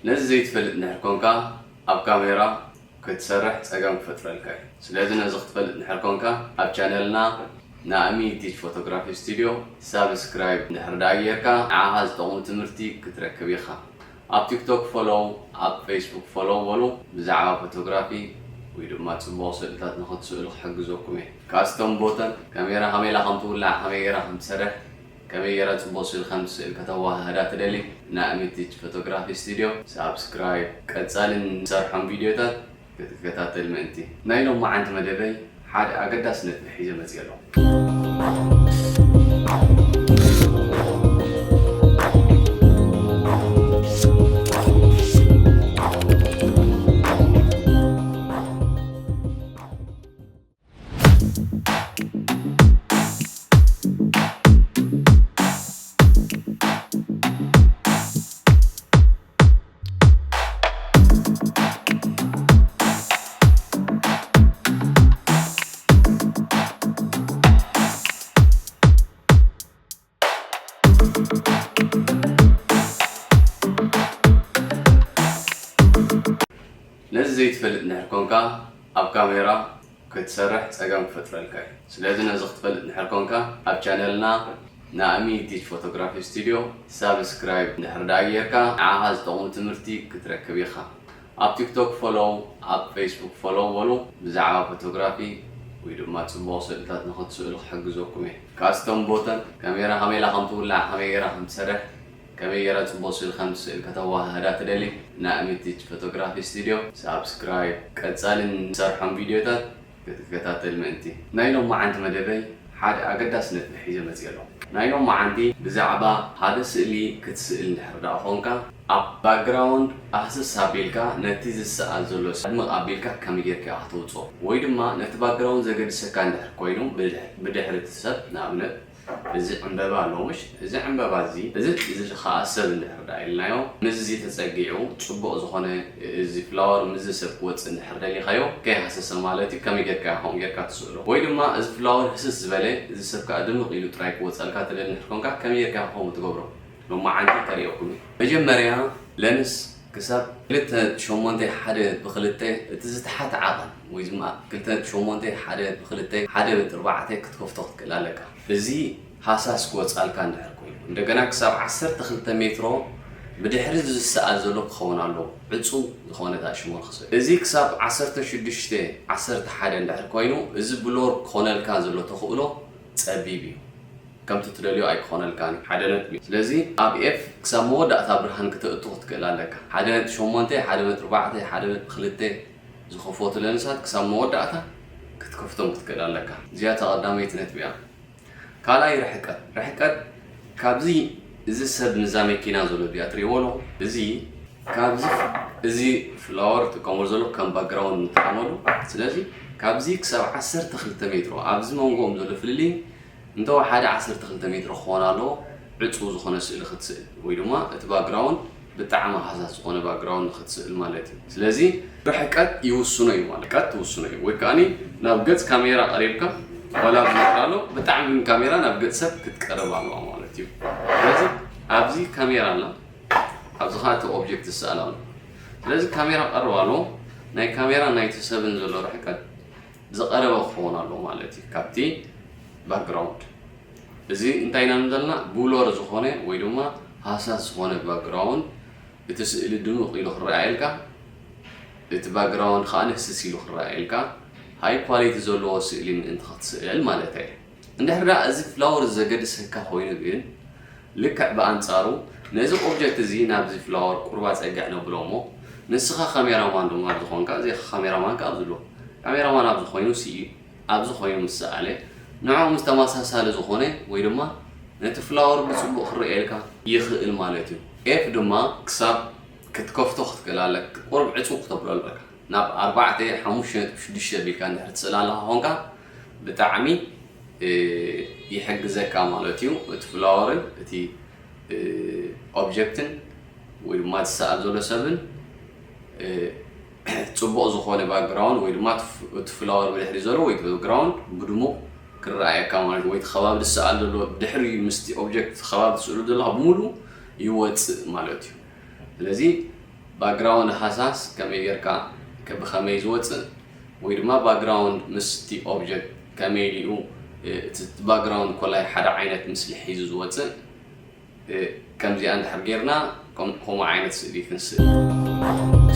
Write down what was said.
ነዚ ዘይትፈልጥ እንድሕር ኮንካ፣ ኣብ ካሜራ ክትሰርሕ ጸገም ክፈጥረልካ እዩ። ስለዚ ነዚ ክትፈልጥ እንድሕር ኮንካ፣ ኣብ ቻነልና ናእሚ ቲች ፎቶግራፊ ስቱድዮ ሳብስክራይብ እንድሕር ደኣ ጌርካ፣ ንዓኻ ዝጠቕሙ ትምህርቲ ክትረክብ ኢኻ። ኣብ ቲክቶክ ፎሎው፣ ኣብ ፌስቡክ ፎሎው በሉ። ብዛዕባ ፎቶግራፊ ወይ ድማ ጽቡቕ ስእልታት ንኽትስእሉ ክሕግዘኩም እየ። ካስተም ቦተን፣ ካሜራ ከመይ ኢላ ከም ትውላዕ፣ ከመይ ጌራ ከም ትሰርሕ፣ ከመይ ጌራ ጽቡቕ ስእሊ ከም ትስእል ከተወሃህዳ ትደሊ፣ ናእሚ ቲች ፎቶግራፊ ስቱድዮ ሳብስክራይብ፣ ቀጻሊ ንሰርሖም ቪድዮታት ክትከታተል ምእንቲ። ናይ ሎማዓንቲ መደበይ ሓደ ኣገዳሲ ነጥቢ ሒዘ መጽየ ኣለኹ። ነዚ ዘይትፈልጥ እንድሕር ኮንካ፣ ኣብ ካሜራ ክትሰርሕ ጸገም ክፈጥረልካ እዩ። ስለዚ ነዚ ክትፈልጥ እንድሕር ኮንካ፣ ኣብ ቻነልና ናእሚ ቲች ፎቶግራፊ ስቱድዮ ሳብስክራይብ እንድሕር ደኣ ጌርካ፣ ንዓኻ ዝጠቕሙ ትምህርቲ ክትረክብ ኢኻ። ኣብ ቲክቶክ ፎሎው፣ ኣብ ፌስቡክ ፎሎው በሉ። ብዛዕባ ፎቶግራፊ ወይ ድማ ጽቡቕ ስእልታት ንኽትስእሉ ክሕግዘኩም እየ። ካስተም ቦተን፣ ካሜራ ከመይ ኢላ ከም ትውላዕ፣ ከመይ ጌራ ከም ትሰርሕ፣ ከመይ ጌራ ጽቡቕ ስእሊ ከም ትስእል ከተወሃህዳ ትደሊ፣ ናእሚ ቲች ፎቶግራፊ ስቱድዮ ሳብስክራይብ፣ ቀጻሊ ንሰርሖም ቪድዮታት ክትከታተል ምእንቲ። ናይ ሎማዓንቲ መደበይ ሓደ ኣገዳሲ ነጥቢ ሒዘ መጽየ ኣለኹ። ናይ ሎማዓንቲ ብዛዕባ ሓደ ስእሊ ክትስእል እንድሕር ደኣ ኾንካ፣ ኣብ ባክግራውንድ ሃሰስ ኣቢልካ ነቲ ዝሰኣል ዘሎ ሰብ ኣድምቕ ኣቢልካ ከመይ ጌርካ ኢኻ ከተውጽኦ፣ ወይ ድማ ነቲ ባክግራውንድ ዘገድሰካ እንድሕር ኮይኑ ብድሕ-፣ ብድሕሪ እቲ ሰብ፣ ንኣብነት፣ እዚ ዕምበባ ኣሎ፣ ምሽ? እዚ ዕምበባ እዚ፣ እዚ፣ እዚ ኸኣ ሰብ እንድሕር ደኣ ኢልናዮ፣ ምስዚ ተጸጊዑ ጽቡቕ ዝኾነ፣ እዚ ፍላወር ምስዚ ሰብ ክወጽእ እንድሕር ደሊኻዮ፣ ከይሃሰሰ ማለት እዩ፣ ከመይ ጌርካ ኢኻ ከምኡ ጌርካ ትስእሎ? ወይ ድማ እዚ ፍላወር ህስስ ዝበለ፣ እዚ ሰብ ከኣ ድምቕ ኢሉ ጥራይ ክወጸልካ ትደሊ እንድሕር ኮንካ፣ ከመይ ጌርካ ኢኻ ከምኡ ትገብሮ? ሎማዓንቲ ከርእየኩም እየ። መጀመርያ ለንስ ክሳብ ክልተ ሸሞንተ ሓደ ብክልተ፣ እቲ ዝተሓተ ዓቐን ወይ ድማ ክልተ ሸሞንተ ሓደ ብክልተ፣ ሓደ ብኣርባዕተ ክትከፍቶ ክትክእል ኣለካ። እዚ ሃሳስ ክወጻልካ እንድሕር ኮይኑ፣ እንደገና ክሳብ ዓሰርተ ክልተ ሜትሮ ብድሕሪ ዝሰኣል ዘሎ ክኸውን ኣለዎ፣ ዕጹው ዝኾነ እታ ሽሞ ንኽስእል። እዚ ክሳብ ዓሰርተ ሽዱሽተ፣ ዓሰርተ ሓደ እንድሕር ኮይኑ፣ እዚ ብሎር ክኾነልካ ዘሎ ተኽእሎ ጸቢብ እዩ። ከምቲ ትደልዮ ኣይክኾነልካን እዩ። ሓደ ነጥቢ። ስለዚ ኣብ ኤፍ ክሳብ መወዳእታ ብርሃን ክተእቱ ክትክእል ኣለካ። ሓደ ነጥቢ ሸሞንተ፣ ሓደ ነጥቢ ኣርባዕተ፣ ሓደ ነጥቢ ክልተ ዝኸፈቱ ለንሳት ክሳብ መወዳእታ ክትከፍቶም ክትክእል ኣለካ። እዚኣ እታ ቀዳመይቲ ነጥቢ እያ። ካልኣይ ርሕቀት። ርሕቀት ካብዚ፣ እዚ ሰብ ንዛ መኪና ዘሎ ድያ ትሪእዎ ኣለኹም? እዚ ካብዚ፣ እዚ ፍላወር ትጥቀመሉ ዘሎ ከም ባክግራውንድ ንጥቀመሉ። ስለዚ ካብዚ ክሳብ ዓሰርተ ክልተ ሜትሮ ኣብዚ መንጎኦም ዘሎ ፍልልይ እንተወሓደ ዓሰርተ ክልተ ሜትሮ ክኾን ኣለዎ፣ ዕጹው ዝኾነ ስእሊ ክትስእል ወይ ድማ እቲ ባክግራውንድ ብጣዕሚ ሃሳስ ዝኾነ ባክግራውንድ ንኽትስእል ማለት እዩ። ስለዚ ርሕቀት ይውስኖ እዩ ማለት፣ ርሕቀት ትውስኖ እዩ። ወይ ከኣኒ ናብ ገጽ ካሜራ ቀሪብካ፣ ዋላ ኣብዚ ኣሎ፣ ብጣዕሚ ግን ካሜራ ናብ ገጽ ሰብ ክትቀርብ ኣለዋ ማለት እዩ። ስለዚ ኣብዚ ካሜራ ኣላ፣ ኣብዚ ኸኣ እቲ ኦብጀክት ዝስኣል ኣሎ። ስለዚ ካሜራ ቀርብ ኣሎ፣ ናይ ካሜራ ናይቲ ሰብን ዘሎ ርሕቀት ዝቐረበ ክኸውን ኣለዎ ማለት እዩ ካብቲ ባክግራውንድ። እዚ እንታይ ኢና ንብል ዘለና? ብሎር ዝኾነ ወይ ድማ ሃሳስ ዝኾነ ባክግራውንድ፣ እቲ ስእሊ ድሙቕ ኢሉ ክረኣየልካ፣ እቲ ባክግራውንድ ከኣ ህስስ ኢሉ ክረኣየልካ፣ ሃይ ኳሊቲ ዘለዎ ስእሊ ምእንቲ ክትስእል ማለት እየ። እንድሕር ደኣ እዚ ፍላወር ዘገድሰካ ኮይኑ ግን፣ ልክዕ ብኣንጻሩ ነዚ ኦብጀክት እዚ ናብዚ ፍላወር ቁሩብ ኣጸግዕ ነብሎ እሞ፣ ንስኻ ካሜራማን ድማ ኣብ ዝኾንካ፣ እዚ ካሜራማን ከኣ ኣብዚ ኣሎ። ካሜራማን ኣብዚ ኮይኑ ስኢ-፣ ኣብዚ ኮይኑ ምስ ሰኣለ፣ ንዕኡ ምስ ተመሳሳሊ ዝኾነ ወይ ድማ ነቲ ፍላወር ብጽቡቕ ክረኣየልካ ይኽእል ማለት እዩ። ኤፍ ድማ ክሳብ ክትከፍቶ ክትክእል ኣለካ፣ ቁሩብ ዕጹው ክተብሎ ኣለካ። ናብ ኣርባዕተ፣ ሓሙሽተ ነጥቢ ሽዱሽተ ኣቢልካ እንድሕር ትስእል ኣለኻ ኾንካ፣ ብጣዕሚ፣ እ፣ ይሕግዘካ ማለት እዩ። እቲ ፍላወርን እቲ፣ እ፣ ኦብጀክትን ወይ ድማ ዝሰኣል ዘሎ ሰብን፣ እ፣ ጽቡቕ ዝኾነ ባክግራውንድ ወይ ድማ እቲ ፍ-፣ እቲ ፍላወር ብድሕሪ ዘሎ ወይ እቲ ባክግራውንድ ብድሙቕ ክረኣየካ ማለት እዩ። ወይ እቲ ከባቢ ዝሰኣል ዘሎ ብድሕሪ ምስቲ ኦብጀክት ከባቢ ትስእሉ ዘለኻ ብምሉእ ይወጽእ ማለት እዩ። ስለዚ background ሃሳስ ከመይ ጌርካ ብኸመይ ዝወፅእ ወይ ድማ background ምስቲ object ከመይ ኢሉ እቲ background ኮላይ ሓደ ዓይነት ምስሊ ሒዙ ዝወፅእ ከምዚኣ እንድሕር ጌርና ከምኡ ዓይነት ስእሊ ክንስእል